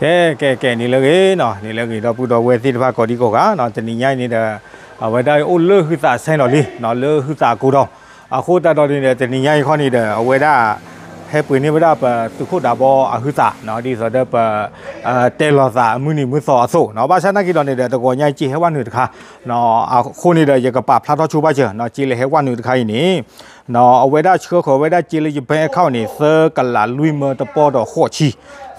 ကဲ ကဲ ကဲ န့ၣ်လၢအဂ့ၤနီၤ, န့ၣ်လၢအဂ့ၤ ဒီပုၢ်ဒီဝဲၢ်သ့ၣ်တဖၣ်ကိးဒံကိးဂၤနီၤ, တနံၤညါအံၤန့ၣ်ဒီး အဝဲဒၣ်အိၣ်လၢဟုသးဆဲးနီၤလံနီၤ, လၢဟုသးအကိးဒီး အဃိသတးဒီးန့ၣ်ဒီး တနံၤညါအံၤခီန့ၣ်ဒီး အဝဲဒၣ် ဟဲပှ့ၤန့ၢ်ဝဲဒၣ်ပသုးခိၣ်ဒးဘီအဟုသးနီၤ, ဒ်သိးဒီးပ တဲလီၤသးအမုၢ်နံၤမုၢ်သီအသိးနီၤ, ဘၣ်ဆၣ်နာ်က့ဒီးန့ၣ်ဒီး တဂီၤညါအံၤက့ဟဲဝဲနုာ်တခါ အဃိန့ၣ်ဒီး ယကပာ်ဖျါထီၣ်ဆိဘၣ်စၢၤနီၤ, က့လၢဟဲဝဲနုာ်တခါအံၤန့ၣ် အဝဲဒၣ်ဆှၢဃီၤဝဲဒၣ်က့လၢယ bank account န့ၣ် သၢကလးလွံၢ်မၢတပီၢ်ဒီးဃိးဆံ,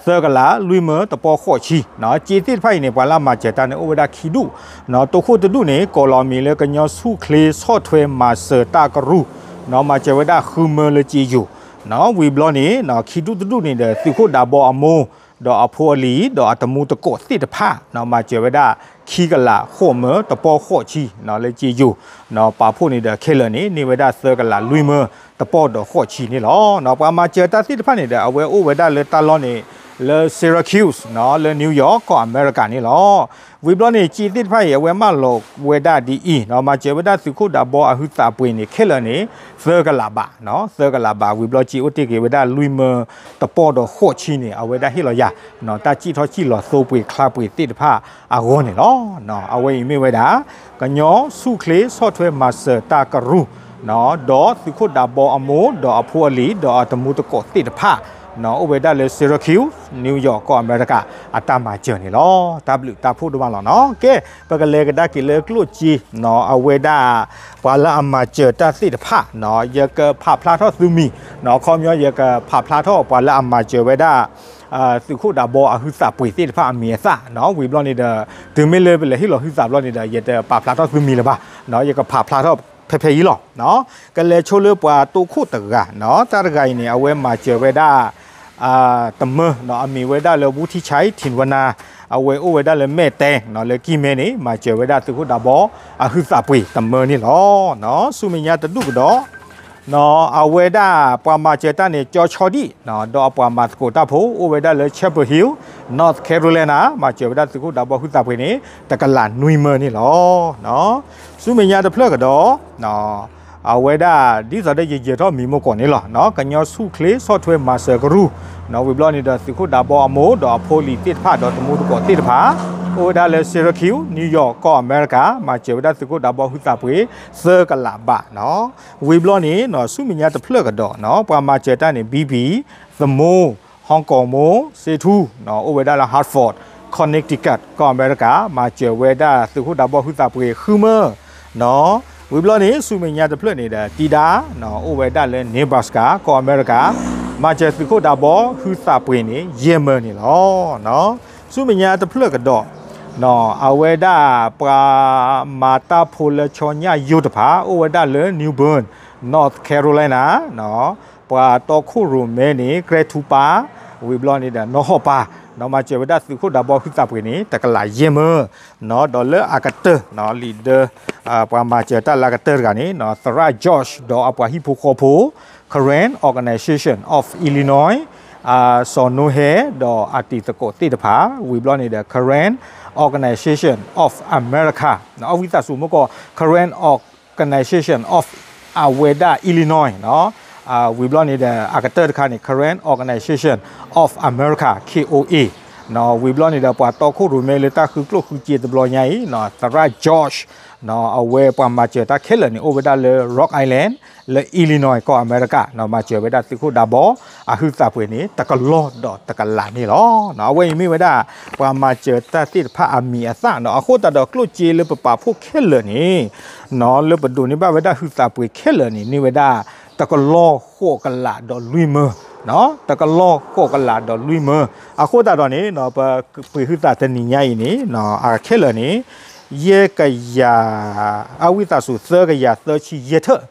သၢကလးလွံၢ်မၢတပီၢ်ဃိးဆံနီၤ, က့သ့ၣ်တဖၣ်အံၤန့ၣ် ပှၤလၢအမၤစၢၤတၢ်န့ၣ် အိၣ်ဝဲဒၣ်ခံဒူၣ်နီၤ, တိခိၣ်တဒူၣ်န့ၣ် ကိးလီၤမံၤလၢကညီဆူၣ်ချ့ဆီၣ်ထွဲမၤစၢၤတၢ်ကရူၢ်နီၤ, မၤစၢၤဝဲဒၣ်ဃုမၢလၢက့ယိၤနီၤ, ဝံၤဘျီန့ၣ် ခံဒူၣ်တဒူၣ်န့ၣ်ဒီး သုးခိၣ်ဒးဘီအမိၢ် ဒီးအဖိအလံၤ ဒီးအတမူတကိးသ့ၣ်တဖၣ်နီၤ, မၤစၢၤဝဲဒၣ်ခံကလးဃိးမၢတပီၢ်ဃိးဆံနီၤ, လၢက့ယိၤနီၤ, ပာ်ဖှိၣ်န့ၣ်ဒီးခဲလၢာ်န့ၣ် န့ၢ်ဝဲဒၣ်သၢကလးလွံၢ်မၢတပီၢ်ဒီးဃိးဆံန့ၣ်လီၤ. ပှၤမၤစၢၤတၢ်သ့ၣ်တဖၣ်န့ၣ်ဒီး အဝဲအိၣ်ဝဲဒၣ်လၢတၢ်လီၢ်န့ၣ် လၢ Syracuse နီၤ, လၢ New York ကီၢ်အမဲရကၤန့ၣ်လီၤ. ဝံၤဘျီန့ၣ် က့သ့ၣ်တဖၣ်အံၤ အဝဲမၢလီၤဝဲဒၣ်ဒ်အံၤနီၤ, မၤစၢၤဝဲဒၣ်သုးခိၣ်ဒးဘီအဟုသးပှ့ၤန့ၣ် ခဲလၢာ်န့ၣ် သၢကလးဘးနီၤ, သၢကလးဘး, ဝံၤဘျီက့အိၣ်တ့ၢ်က့ၤဝဲဒၣ်လွံၢ်မၢတပီၢ်ဒီးဃိးဆံန့ၣ် အဝဲဒၣ်ဟ့ၣ်လီၤယၤနီၤ, တၢ်စံၣ်ထီၣ်စံၣ်လီၤသိပှ့ၤချါပှ့ၤသ့ၣ်တဖၣ်အဂီၢ်န့ၣ်လီၤ. အဝဲအံၤမ့ၢ်ဝဲဒၣ် ကညီဆူၣ်ချ့ဆီၣ်ထွဲမၤစၢၤတၢ်ကရူၢ်နီၤ, ဒီးသုးခိၣ်ဒးဘီအမိၢ် ဒီးအဖိအလံၤ ဒီးအတမူတကိးသ့ၣ်တဖၣ်နီၤ, အိၣ်ဝဲဒၣ်လၢ Syracuse, New York ကီၢ်အမဲရကၤ အတၢ်မၤစၢၤန့ၣ်လီၤ. တၢ်ဘျုးတၢ်ဖှိၣ်ဒိၣ်မးလီၤနီၤ. ကဲ ပကလဲၤကဒါက့ၤလၢကျိၣ်စ့နီၤ, အဝဲဒၣ် ပှၤလၢအမၤစၢၤတၢ်သ့ၣ်တဖၣ်နီၤ, ယကဖးဖျါထီၣ်သုမံၤနီၤ, အခီပညီ ယကဖးဖျါထီၣ်ပှၤလၢအမၤစၢၤဝဲဒၣ် သုးခိၣ်ဒးဘီအဟုသးပှ့ၤသ့ၣ်တဖၣ်အမံၤအသၣ်နီၤ, ဝံၤဘျီန့ၣ်ဒီး တုၤမ့ၢ်လၢပလဲၤဟ့ၣ်လီၤဟုသးဘျီန့ၣ်ဒီး ယတပာ်ဖျါထီၣ်သုမံၤလၢၤဘၣ်နီၤ, ယကဖးဖျါထီၣ်ဖဲဖဲအံၤလီၤ. ကလဲၤဆိလၢပှၤတိခိၣ်တဂၤနီၤ, တၢ်တဂၤအံၤန့ၣ် အဝဲမၤစၢၤဝဲဒၣ် တမၢနီၤ, အမံၤဝဲဒၣ်လၢ ဝူထံဆဲး ထံၣ်ဝနၤ, အဝဲအိၣ်ဝဲဒၣ်လၢမဲၢ်တဲနီၤ, လၢကံၢ်မဲန့ၣ် မၤစၢၤဝဲဒၣ်သုးခိၣ်ဒးဘီအဟုသးပှ့ၤတမၢန့ၣ်လီၤ. ဆူမဲာ်ညါတဒူၣ်ကဒီး အဝဲဒၣ်ပှၤမၤစၢၤတၢ်န့ၣ် ကၠီဆီဒံၣ်နီၤ, ဒီးအပှၤမၤသကိးတၢ်ဖိ အိၣ်ဝဲဒၣ်လၢ Chapel Hill, North Carolina, မၤစၢၤဝဲဒၣ်သုးခိၣ်ဒးဘီဟုသးပှ့ၤန့ၣ် တကလးနွံမၢန့ၣ်လီၤ. ဆူမဲာ်ညါတဖျၢၣ်ကဒီး အဝဲဒၣ် ဒ်သိးဒီးယယဲၢ်ထီၣ်မံၤမိၢ်ကီၢ်န့ၣ်လီၤ, ကညီဆူၣ်ချ့ဆီၣ်ထွဲမၤစၢၤကရူၢ်နီၤ, ဝံၤဘျီန့ၣ်ဒီး သုးခိၣ်ဒးဘီအမိၢ် ဒီးအဖိအလံၤသ့ၣ်တဖၣ် ဒီးတမူတကိးသ့ၣ်တဖၣ် အိၣ်ဝဲဒၣ်လၢ Syracuse, New York ကီၢ်အမဲရကၤ, မၤစၢၤဝဲဒၣ်သုးခိၣ်ဒးဘီဟုသးပှ့ၤ သၢကလးဘးနီၤ. ဝံၤဘျီန့ၣ် ဆူမဲာ်ညါတဖျၢၣ်ကဒီးနီၤ, ပှၤမၤစၢၤတၢ်န့ၣ် ဘံဘံ, သမူ, ဟီၣ်ကီၢ်မိၢ်, စ့ထူနီၤ, အိၣ်ဝဲဒၣ်လၢ Hartford, Connecticut ကီၢ်အမဲရကၤ, မၤစၢၤဝဲဒၣ်သုးခိၣ်ဒးဘီဟုသးပှ့ၤဃုမၢနီၤ. ဝံၤဘျီန့ၣ် ဆူမဲာ်ညါတဖျၢၣ်န့ၣ်ဒီး တံဒါနီၤ, အိၣ်ဝဲဒၣ်လၢ Nebraska ကီၢ်အမဲရကၤ, မၤစၢၤသုးခိၣ်ဒးဘီဟုသးပှ့ၤန့ၣ် ယဲၢ်မၢန့ၣ်လီၤ. ဆူမဲာ်ညါတဖျၢၣ်ကဒီး အဝဲဒၣ်ပှၤမၤတၢ်ဖိလၢဆီညၣ်ယိာ်တဖၣ် အိၣ်ဝဲဒၣ်လၢ New Bern, North Carolina ပှၤတီခိၣ်ရိၣ်မဲန့ၣ် ကြဲထူပၢ်, ဝံၤဘျီန့ၣ်ဒီး နီၢ်ဟီၣ်ပၢ်နီၤ, မၤစၢၤဝဲဒၣ်သုးခိၣ်ဒးဘီဟုသးပှ့ၤန့ၣ် တကလးယဲၢ်မၢနီၤ. ဒီးလၢအကတၢၢ်နီၤ, လံာ်ဒၢ ပှၤမၤစၢၤတၢ်လၢအကတၢၢ်တဂၤန့ၣ် သရၣ် George ဒီးအပှၤဟံၣ်ဖိဃီဖိ, Karen Organization of Illinois, စီၤနိဟဲဒီးအတံၤသကိးသ့ၣ်တဖၣ်, ဝံၤဘျီန့ၣ်ဒီး Karen Organization of America, အဝံသးစူၤမၢ်ကီး Karen Organization of အဝဲဒၣ် Illinois နီၤ, ဝံၤဘျီန့ၣ်ဒီး အကတၢၢ်တခါန့ၣ် Karen Organization of America, K O A နီၤ, ဝံၤဘျီန့ၣ်ဒီး ပှၤတီခိၣ်ရိၣ်မဲလၢတၢ်ဃုကျိၣ်ဃုစ့တဘျီညါအံၤနီၤ, သရၣ် George နီၤ, အဝဲပှၤမၤစၢၤတၢ်ခဲလၢာ်န့ၣ် အိၣ်ဝဲဒၣ်လၢ Rock Island လၢ Illinois ကီၢ်အမဲရကၤနီၤ, မၤစၢၤဝဲဒၣ်သုးခိၣ်ဒးဘီအဟုသးပှ့ၤန့ၣ် တကလီၢ်ဒီးတကလးန့ၣ်လီၤ. အဝဲအံၤမ့ၢ်ဝဲဒၣ် ပှၤမၤစၢၤတၢ်သ့ၣ်တဖၣ်အမံၤအသၣ်နီၤ, အဃိသတးဒီးကျိၣ်စ့လၢပပာ်ဖှိၣ်ခဲလၢာ်န့ၣ်နီၤ, လၢပဒိးန့ၢ်ဘၣ်ဝဲဒၣ်ဟုသးပှ့ၤခဲလၢာ်န့ၣ် န့ၢ်ဝဲဒၣ် တကလီၢ်ဃိးကလးဒီးလွံၢ်မၢ, တကလီၢ်ဃိးကလးဒီးလွံၢ်မၢ, အဃိသတးဒီးန့ၣ် ပပှ့ၤဟုသးတနံၤညါအံၤန့ၣ် အခဲလၢာ်န့ၣ် ယဲၢ်ကယၤ, အဝံသးစူၤ သၢကယၤသၢဆံယဲၢ်ထၢၣ်,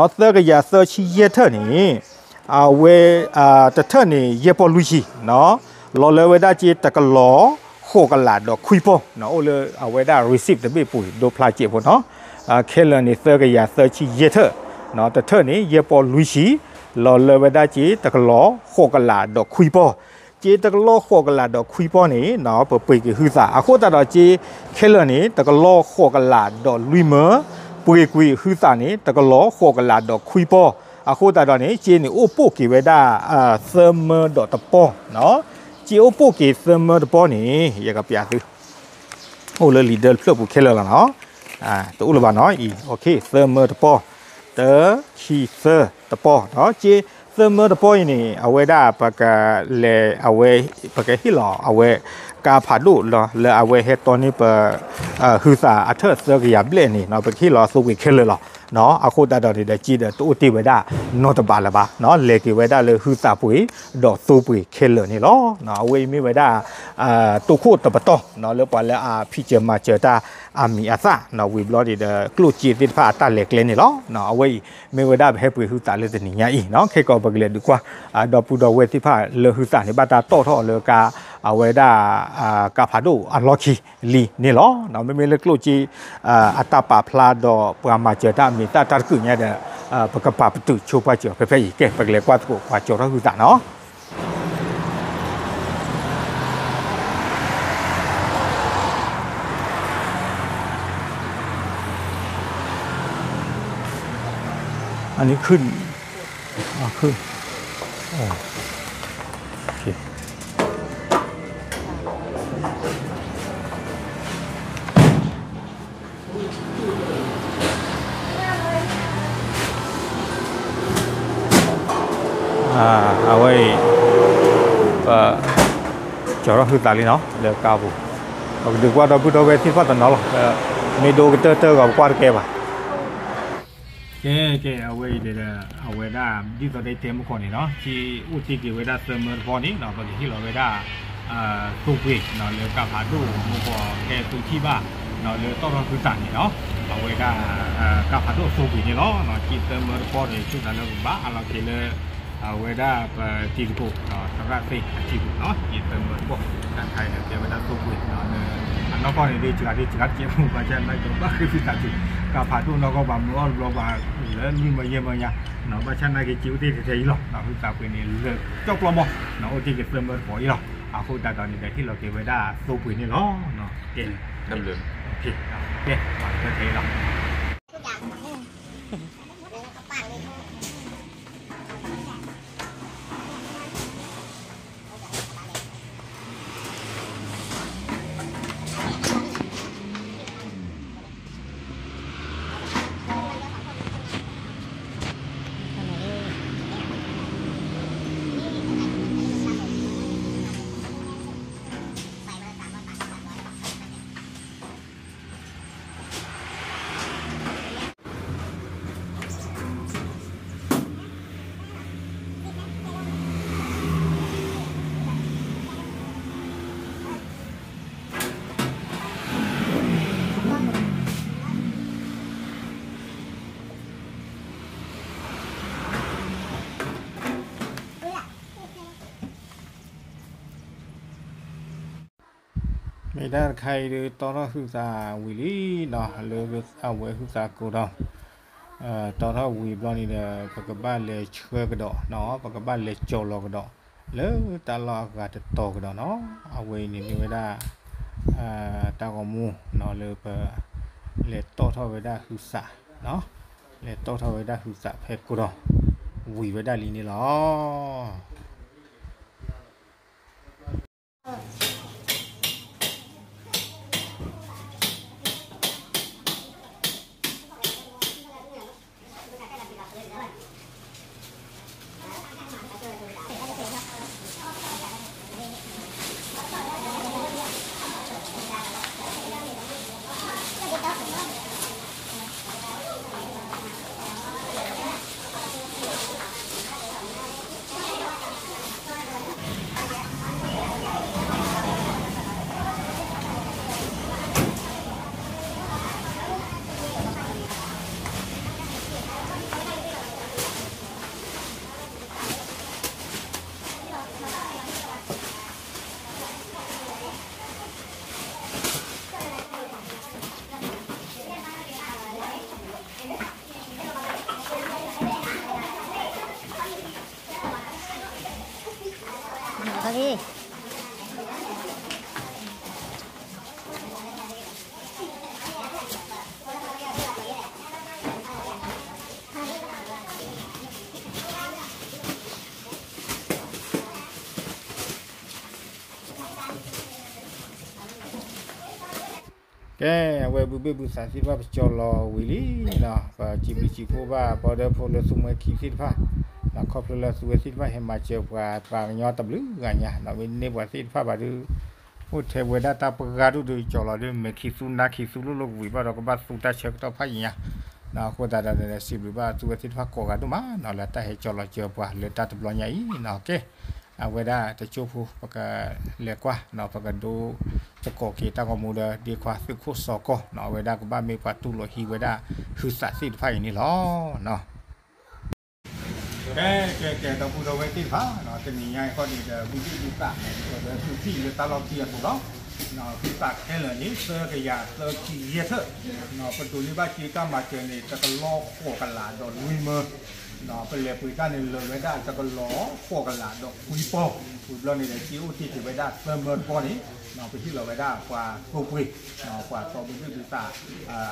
သၢကယၤသၢဆံယဲၢ်ထၢၣ်န့ၣ် အဝဲ တထၢၣ်န့ၣ် ယဲၢ်ပီၢ်လွံၢ်ဆံ, လီၤလၢဝဲဒၣ်က့ တကလီၢ်ဃိးကလးဒီးခွံပီၢ်, အိၣ်လၢအဝဲဒၣ် receipt တဘ့ၣ်ပူၤ ဒိဖျါစဲးဖိနီၤ, ခဲလၢာ်န့ၣ် သၢကယၤသၢဆံယဲၢ်ထၢၣ်, တထၢၣ်န့ၣ် ယဲၢ်ပီၢ်လွံၢ်ဆံ, လီၤလၢဝဲဒၣ်က့ တကလီၢ်ဃိးကလးဒီးခွံပီၢ်, က့ တကလီၢ်ဃိးကလးဒီးခွံပီၢ်န့ၣ် ပပှ့ၤက့ၤဟုသး, အဃိသတးဒီးက့ ခဲလၢာ်န့ၣ် တကလီၢ်ဃိးကလးဒီးလွံၢ်မၢ, ပှ့ၤကွံာ်ဟုသးန့ၣ် တကလီၢ်ဃိးကလးဒီးခွံပီၢ်, အဃိသတးဒီးန့ၣ် က့န့ၣ်အိၣ်ပိာ်က့ၤဝဲဒၣ် သၢမၢဒီးတပီၢ်နီၤ, စ့အိၣ်ပိၢ်က့ၤသၢမၢတပီၢ်န့ၣ် ယကပျးသု အိၣ်လၢလံာ်ဒၢတဖျၢၣ်ပူၤခဲလၢာ်လီၤနီၤ. တအိၣ်လၢၤဘၣ်နီၤအံၤ, သၢမၢတပီၢ်, တၢ ခံ သၢ တပီၢ်နီၤ. စ့သၢမၢတပီၢ်အံၤန့ၣ် အဝဲဒၣ်ပကလဲၤအဝဲ ပကဟ့ၣ်လီၤအဝဲ ကါဖးဒိၣ်လီၤ လၢအဝဲဟဲတီန့ၢ်ပ ဟုသးအထၢၣ်သၢကယၤဘျဲၣ်န့ၣ်နီၤ ပကဟ့ၣ်လီၤအသိပှ့ၤခဲလၢာ်လီၤ. အဃိသတးဒီးန့ၣ်ဒီး စ့ဒီးတအိၣ်တ့ၢ်ဝဲဒၣ်နီတဘးလၢၤဘၣ်နီၤ, လဲၤက့ၤဝဲဒၣ်လၢဟုသးပှ့ၤ ဒီးသိပှ့ၤခဲလၢာ်န့ၣ်လီၤ. အဝဲအံၤမ့ၢ်ဝဲဒၣ် တိခိၣ်တပတီၢ်နီၤ လၢပှၤလၢအဖံးစၢၤမၤစၢၤတၢ်အမံၤအသၣ်နီၤ, ဝံၤဘျီန့ၣ်ဒီး ကျိၣ်စ့သ့ၣ်တဖၣ်အတၢ်လဲၤကျဲန့ၣ်လီၤ. အဝဲအံၤမ့ၢ်ဝဲဒၣ်ပဟဲပှ့ၤဟုသးလၢတနံၤညါအံၤနီၤ. ခဲကီးပကလဲၤဒုးကွၢ် ဒီပုၢ်ဒီဝဲၢ်သ့ၣ်တဖၣ်လၢဟုသးန့ၣ် ဘၣ်တၢ်တီၣ်ထီၣ်အီၤလၢကါ အဝဲဒၣ် ကါဖးဒိၣ်အလီၢ်ခံလံန့ၣ်လီၤ. မ့မ့ၢ်လၢကျိၣ်စ့ အတၢ်ပာ်ဖျါဒီးပှၤမၤစၢၤတၢ်အမံၤသၣ်တၢ်တကုးညါဒီး ပကပာ်ပတုာ်ဆိပာ်စၢၤဖဲဖဲအံၤ ကဲ ပကလဲၤကွၢ်သကိးပှၤကၠီၤထီၣ်ဟုသးနီၤ. အန့ၣ်ခုၣ်, ခုၣ်, အဝဲအံၤ ပ ကၠီၤထီၣ်ဟုသးလံနီၤ လၢကါပူၤ, ပကဒုးကွၢ်ဒီပုၢ်ဒီဝဲၢ်သ့ၣ်တဖၣ်တနီၤလီၤ, မ့ၢ်ဒိကတၢၢ်တၢၢ်ဂီၤပကွၢ်တကဲဘၣ်. ကဲ ကဲ အဝဲအံၤဒီး အဝဲဒၣ် ဒ်သိးဒီးတဲမုၢ်ခီၣ်န့ၣ်နီၤ စ့အိၣ်တ့ၢ်က့ၤဝဲဒၣ်သၢမၢတပီၢ်န့ၣ်နီၤ ပကဟ့ၣ်လီၤဝဲဒၣ် သိပှ့ၤနီၤ လၢကါဖးဒိၣ် မုၢ်ကီၢ်ဟဲသုထံၣ်ဘၣ် လၢတီၣ်ထီၣ်ဟုသးန့ၣ်နီၤ အဝဲဒၣ် ကါဖးဒိၣ်သိပှ့ၤန့ၣ်လီၤ. စ့သၢမၢတပီၢ်န့ၣ် ဆိသးလၢပဘၣ်အလီၤက့ၤလၢ အဝဲဒၣ်ပတံၤသကိး သရၣ်သ့ၣ်အတံၤသကိးနီၤ စ့သၢမၢတပီၢ် တၢ်ခါအံၤဒီးကဲဝဲဒၣ်သိပှ့ၤနီၤ အနီၢ်ကီၢ်န့ၣ်ဒ်စှၤဒ်စှၤတကဲးဖိ ဘၣ်ဆၣ်နာ်က့ၤဘၣ်ဃ့သုသးတုၤ ကါဖးဒိၣ်နီၢ်ကီၢ်ဘၣ်မုၢ်အီၣ်တဘျီဘၣ် လၢမံမယဲၢ်မယါနီၤ ဘၣ်ဆၣ်နာ်က့ၤစ့အိၣ်တ့ၢ်ထဲထဲအံၤလီၤ ဟုသးပှ့ၤန့ၣ်လၢကၠီၣ်ပျီမီၢ်နီၤ အိၣ်တ့ၢ်က့ၤသၢမၢတပီၢ်အံၤလီၤ. အဃိသတးဒီးန့ၣ်ဒီးဟ့ၣ်လီၤက့ၤဝဲဒၣ်သိပှ့ၤန့ၣ်လီၤ. ကဲ ကဲ ပှၤထဲထဲအံၤလီၤ. မ့ၢ်တၢ်တခါအံၤဒုး တီထီၣ်ဟုသးဝံၤလံနီၤ လၢအဝဲဟုသးကိးဒီး တီထီၣ်ဝံၤဘျီန့ၣ်ဒီး ပကဘၣ်လဲၤဆှၢကဒီးနီၤ ပကဘၣ်လဲၤကၠီၤလီၤကဒီး လၢတၢ်လီၢ်အဂၤတတီၤကဒီးနီၤ အဝဲအံၤန့ၣ်မ့ၢ်ဝဲဒၣ် တၢ်ဂီၤမူနီၤ လၢပ လဲၤတီထီၣ်ဝဲဒၣ်ဟုသးနီၤ လဲၤတီထီၣ်ဝဲဒၣ်ဟုသးဖဲကိးဒီး ဝံၤဝဲဒၣ်လံန့ၣ်လီၤ. ကဲ, အဝဲဘုဘ့ၣ်ဘုသးသ့ၣ်တဖၣ် ပကၠီလီၤဝံၤလံနီၤ, ပစံးဘျုးစံးဖှိၣ်ဘၣ် ဘီဒၢဖိလၢသူမှဲခံသ့ၣ်တဖၣ်, ခီဖျိလၢသုဝဲသ့ၣ်တဖၣ် ဟဲမၤစၢၤပှၤ ပှၤကညီတဘျုးဂၤညါနီၤ, မ့ၢ်န့ၢ်ပှၤသ့ၣ်တဖၣ်ဘၣ်ဒီး အိၣ်ထဲဝဲဒၣ်တၢ်ပှၤဂၤဒိၣ်ဒီး ကၠီလီၤဒီး မဲာ်ခံသူနါခံသူလိၣ်လိၣ်ကဝံၤဘၣ်ဒီး ကဘၣ်သူတၢ်ဆၢကတီၢ်ဖးယံာ်ညါနီၤ, အဃိသတးဒီးန့ၣ် စံးဘျုးဘၣ်သုဝဲသ့ၣ်တဖၣ်ကိးဂၤဒိၣ်မးနီၤ လၢတၢ်ဟဲကၠီလီၤစၢၤပှၤလၢတၢ်တဘျီညါအံၤနီၤ, ကဲ အဝဲဒၣ်တကၠိဖိ ပကလဲၤကွၢ်နီၤ, ပကဒိသကိးက့ၤတၢ်ဂီၤမူဒီး ဒ့ခွါသုးခိၣ်စီၤကီၢ်နီၤ, အဝဲဒၣ်ကဘၣ်မ့ၢ်ပှၤတူၢ်လိာ်ဟံးဝဲဒၣ် ဟုသးသ့ၣ်တဖၣ်အံၤန့ၣ်လီၤ. ကဲ ကဲ ကဲ ဒီပုၢ်ဒီဝဲၢ်သ့ၣ်တဖၣ်နီၤ, တနံၤညါအံၤဃီန့ၣ်ဒီး ဘုဘ့ၣ်ဘုသး ဒီးသုထံၣ်လၢတၢ်လီၢ်ခံအသိးလီၤ. ဟုသးခဲလၢာ်န့ၣ် သၢကယၤသၢဆံယဲၢ်ထၢၣ်နီၤ, ပဒိးန့ၢ်ဘၣ်က့ၤတၢ်မၤစၢၤန့ၣ် တကလီၤဃိးကလးဒီးလွံၢ်မၢ ပလဲၤပှ့ၤတၢ်န့ၣ် လၢာ်ဝဲဒၣ်တကလီၤဃိးကလးဒီးခွံပီၢ်, ဝံၤဘျီန့ၣ်ဒီး က့အိၣ်တ့ၢ်က့ၤဝဲဒၣ်သၢမၢတပီၢ်န့ၣ် ပဟ့ၣ်လီၤဝဲဒၣ်ပှၤကိးပှ့ၤ, ပှၤတီဘုဘ့ၣ်ဘုသး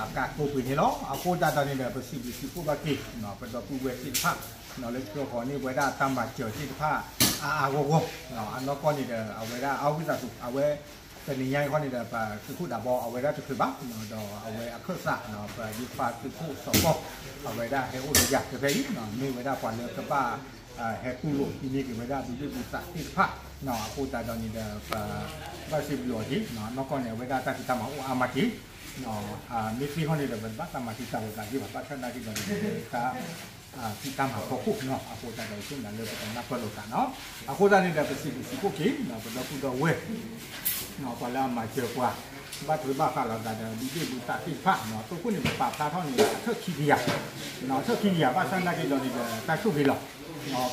အကါကိးပှ့ၤန့ၣ်လီၤ. အဃိသတးဒီးန့ၣ်ဒီး ပစံးဘျုးစံးဖှိၣ်ဘၣ်က့ၤ ပဒီပုၢ်ဝဲၢ်သ့ၣ်တဖၣ် လၢဆှၢဃီၤန့ၢ်ဝဲဒၣ်တၢ်မၤစၢၤသ့ၣ်တဖၣ် အါအါဂီၢ်ဂီၢ်, အနီၢ်ကီၢ်န့ၣ်ဒီး အဝဲဒၣ်အဝံသးစူၤ အဝဲ တနံၤညါအံၤဃီန့ၣ်ဒီး ပသုးခိၣ်ဒးဘီ အဝဲဒၣ်တချုးဘၣ်, ဒီးအဝဲအခၢၣ်စး ပဒ့ခွါသုးခိၣ်စီၤကီၢ် အဝဲဒၣ်ဟဲအိၣ်ဒီးယၤဖဲဖဲအံၤ, မ့ၢ်ဝဲဒၣ်ပှၤလၢကဘၣ် ဟဲတူၢ်လိာ်ဟံးန့ၢ်က့ၤဝဲဒၣ်ဘုဘ့ၣ်ဘုသးသ့ၣ်တဖၣ်, အဃိသတးဒီးန့ၣ်ဒီး ပဘၣ်စံးဘျုးအီၤက့ၤ, နီၢ်ကီၢ်န့ၣ် အဝဲဒၣ်တၢ်ဖံးတၢ်မၤအိၣ်အါမးက့ၤ မ့ၢ်သ့ဃီန့ၣ်ဒီး ပတဘၣ်သးမၤတံာ်တာ်လိာ်သးက့ၤဘၣ်, ဘၣ်ဆၣ်နာ်က့ၤဒီးန့ၣ် တၢ်ဖံးတၢ်မၤဖီခိၣ်နီၤ, အဃိသတးဒီး ယဆိကမိၣ်လၢပကနၢ်ပၢၢ်လိာ်သးနီၤ, အဃိသတးန့ၣ်ဒီး ပစံးဘျုးစံးဖှိၣ်က့ၤ ပဒီပုၢ်ဒီဝဲၢ် ပှၤလၢအမၤစၢၤပှၤ ဘၣ်ထွဲဘၣ်ဃးလိာ်သးဒီး ဘုဘ့ၣ်ဘုသးသ့ၣ်တဖၣ်နီၤ, အသိခိၣ်န့ၣ် ပပာ်ဖျါထီၣ်န့ၣ် အထၢၣ်ခံကယၤ, အထၢၣ်ခံကယၤ ဘၣ်ဆၣ်နာ်က့ၤဒီးန့ၣ်ဒီး တၢ်ဆိၣ်ဂ့ၤလီၤ,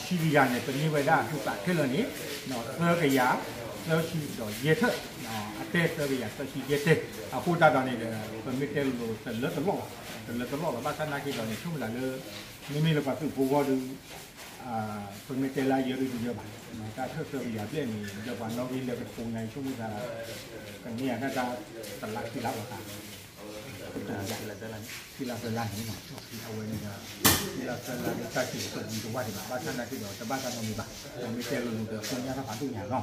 ခံကယၤန့ၣ် ပန့ၢ်ဝဲဒၣ်ဟုသးခဲလၢာ်န့ၣ် သၢကယၤ သၢဆံဒီးယဲၢ်ထၢၣ်, အတဲသၢကယၤသၢဆံယဲၢ်တဲ, အဃိသတးဒီးန့ၣ်ဒီး ပမ့ၢ်တဲလိၤလိၤတလၢတလီၢ်ဘၣ်, တလၢတလီၢ်လီၤ, ဘၣ်ဆၣ်နာ်က့ၤဒီးန့ၣ် ဆိကမိၣ်သးလၢ မ့မ့ၢ်လၢပှၤသုးဖိဂီၢ်ဒီး ပမ့ၢ်တဲလၢယဲၢ်ဒုတယၢၢ်ဘၣ်, တၢ်ထၢၣ်သၢကယၤဘျဲၣ်န့ၣ် ဒီးပှၤနီၣ်ဂံၢ်လၢကထိညါအံၤ ဆိကမိၣ်သး ကန့ၢ်ယၤတၢ်တလါခံလါလီၤသး, ခံလါသၢလါန့ၣ်နီၤ, အဝဲန့ၣ်ဒီး ခံလါသၢလါဒီး တၢ်စံးတဝံၤတဝၢ်ဒံးဘၣ်, ဘၣ်ဆၣ်နာ်က့ၤဒီး တဘၣ်တၢ်နီတမံၤဘၣ်, ပမ့ၢ်တဲလိၤလိၤဒီး ကိညၢ်တၢ်ဖးဒိၣ်ညါနီၤ,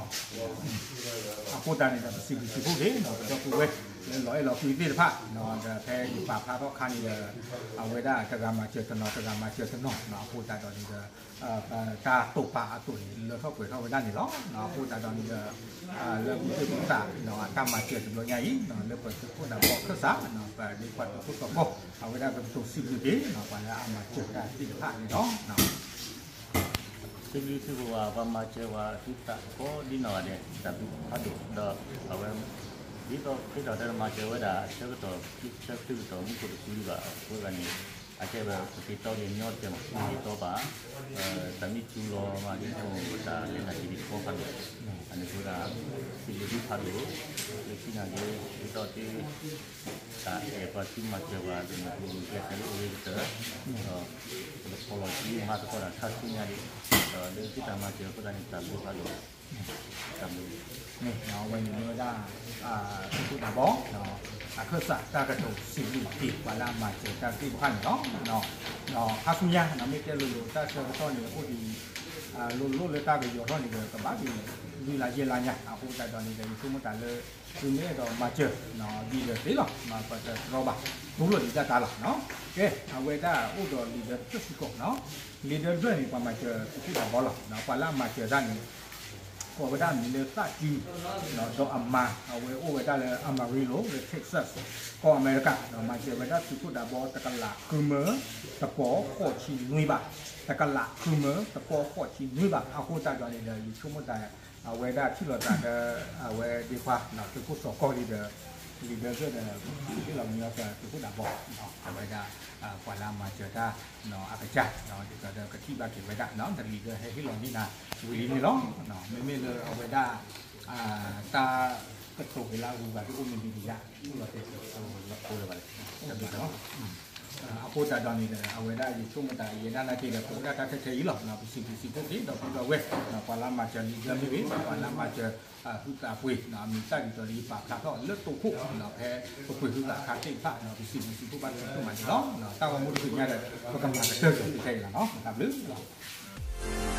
အဃိသတးန့ၣ်ဒီး ပစံးဘျုးစံးဖှိၣ်က့ၤ ပဒီပုၢ်ဝဲၢ် လၢလီၤအဲၣ်လီၤကွံသ့ၣ်တဖၣ်, ဒီးဖဲယပာ်ဖျါထီၣ်ခါန့ၣ်ဒီး အဝဲဒၣ်တဂၤမၤစၢၤတနီၤ တဂၤမၤစၢၤတနီၤ, အဃိသတးဒီးန့ၣ်ဒီး တၢ်တိာ်ပာ်အသိးန့ၣ် လၢထီၣ်ပှဲၤထီၣ်ဝဲဒၣ်န့ၣ်လီၤ, အဃိသတးဒီးန့ၣ်ဒီး လၢဘုဘ့ၣ်ဘုသး အတၢ်မၤစၢၤတဘျီညါအံၤ လၢပသုးခိၣ်ဒးဘီခၢၣ်စး ပဒ့ခွါသုးခိၣ်စီၤကီၢ် အဝဲဒၣ်ပကတိၤစံးဘျုးက့ၤ ပှၤလၢအမၤစၢၤတၢ်သ့ၣ်တဖၣ်န့ၣ်လီၤ. စံးဘျုးစံးဖှိၣ်ဘၣ် ပှၤမၤစၢၤပှၤ သုသးကိးဒ်နီၢ်ဂၤဒဲး တၢ်ဘျုးဖးဒိၣ်ဒီး အဝဲ ဒ်သိးခရံာ်ဒီးတၢ်မၤစၢၤဝဲဒၣ် ဆၢကတီၢ် ဆၢကတီၢ်မူခိၣ်တပူၤဒံးဘၣ် အဃိသတးန့ၣ် အကဲဝဲပက့ၤတီက့ၤညီတကဲမး ပက့ၤတီပာ် တၢ်မ့ၢ်စူၤလီၤမး ဒ်သိးပတၢ်လဲၤတၢ်က့ၤဒ်ကီဖးဒိၣ် အန့ၣ်အဃိသတး စံးဘျုးသုဖးဒိၣ် လၢခံနာ်က့ ဒ်သိးသု တၢ်အဲၣ်ပှၤသုမၤစၢၤပှၤ တမ့ၢ်ပူၤကျဲးစၢးလၢအိၣ်ဂ့ၤကတၢၢ် ဒီး ပကဖီလီၤစုမၤသကိးတၢ်ခါဆူညါဒံး ဒီးလၢသုတၢ်မၤစၢၤအဃိသတးန့ၣ် တၢ်ဘျုးဖးဒိၣ် တၢ်ဘျုး မ့ၢ်ဝဲဒၣ် သုးခိၣ်ဒးဘီ အခၢၣ်စးတၢ်ကတိၤစံးဘျုးက့ၤ ပှၤလၢအမၤစၢၤတၢ်သ့ၣ်တဖၣ်န့ၣ်လီၤ. ဒီးခါဆူညါ မ့ၢ်တဲလိၤလိၤတၢ်ဆၢကတီၢ်န့ၣ် အိၣ်ဒံး လိၤလိၤလၢတၢ်ကယီၤထီၣ်န့ၣ်ဒီး ကဘၣ်ဒံးလွံၢ်လါယဲၢ်လါညါ အဃိသတးဒီးန့ၣ်ဒီး ယဆိကမိၣ်တၢ်လၢ သုမ့ၢ်အဲၣ်ဒိးမၤစၢၤ ဒ်ဒီးသ့လီၤ ပတတြီဘၣ် တူၢ်လိာ်ဒံးတၢ်တၢ်လီၤ. ကဲ အဝဲဒၣ်အိၣ်ဒီးလံာ်ဒၢတဖျၢၣ် စ့ၢ်ကီး လံာ်ဒၢတဖျၢၣ်န့ၣ် ပှၤမၤစၢၤသုးခိၣ်ဒးဘီလီၤ. ပှၤလၢအမၤစၢၤတၢ်န့ၣ် ကိးဝဲဒၣ်မံၤလၢသးစု ဒီးအမါ အဝဲအိၣ်ဝဲဒၣ်လၢ Amarillo လၢ Texas ကီၢ်အမဲရကၤ မၤစၢၤဝဲဒၣ်သုးခိၣ်ဒးဘီ တကလးဃုမၢ တကီၢ်ဃိးဆံနွံဘး တကလးဃုမၢ တကီၢ်ဃိးဆံနွံဘး အဃိသတးဒီးန့ၣ်ဒီး ယဆိကမိၣ်သး အဝဲဒၣ်ထံၣ်လိာ်သးဒီး အဝဲဒ့ခွါ သုးခိၣ်စီၤကီၢ်လံဒီး လံာ်ဒၢဖျၢၣ်ဒီး ဟ့ၣ်လီၤကညီသုးခိၣ်ဒးဘီ အဝဲဒၣ် ပှၤလၢအမၤစၢၤတၢ် အကစၢ် ဒ်သိးဒီးကထံၣ်ဘၣ်က့ၤဝဲဒၣ် တၢ်လံာ်ဒၢဟဲဟ့ၣ်လီၤန့ၢ်နၤ ဝံၤလံန့ၣ်လီၤ. မ့မ့ၢ်လၢအဝဲဒၣ် တၢ်ကတိၤက့ၤလၢအဂုၤအဂၤဒ်အိၣ်မ့ၢ်ဒ်န့ၣ်ယါ အိၣ်လီၤတဲာ်လၢ အဃိသတးဒီးန့ၣ်ဒီး အဝဲဒၣ်ယဆိကမိၣ်တၢ် ယဲဒၣ်နာ်က့ဒီး ပဝဲဒၣ်တၢ်ခဲခဲအံၤလီၤ. ပစံးဘျုးစံးဖှိၣ်က့ၤ ဒီပုၢ်ဒီဝဲၢ် ပှၤလၢအမၤစၢၤလံာ်ဒၢမ့ၢ်ဂ့ၤ ပှၤလၢအမၤစၢၤ ဟုသးပှ့ၤ အမံၤသၣ်ဒ်သိးဒီးယပာ်ဖျါထီၣ်လၢတိခိၣ် ဖဲပပှ့ၤဟုသးအခါသ့ၣ်တဖၣ် ပစံးဘျုးစံးဖှိၣ်ဘၣ်တဖၣ်မးန့ၣ်လီၤ. တၢ်ဂီၤမူတချုးညါဒီး ပကမၤကတၢၢ်က့ၤခဲအံၤလီၤ. တၢ်ဘျုးလီၤ.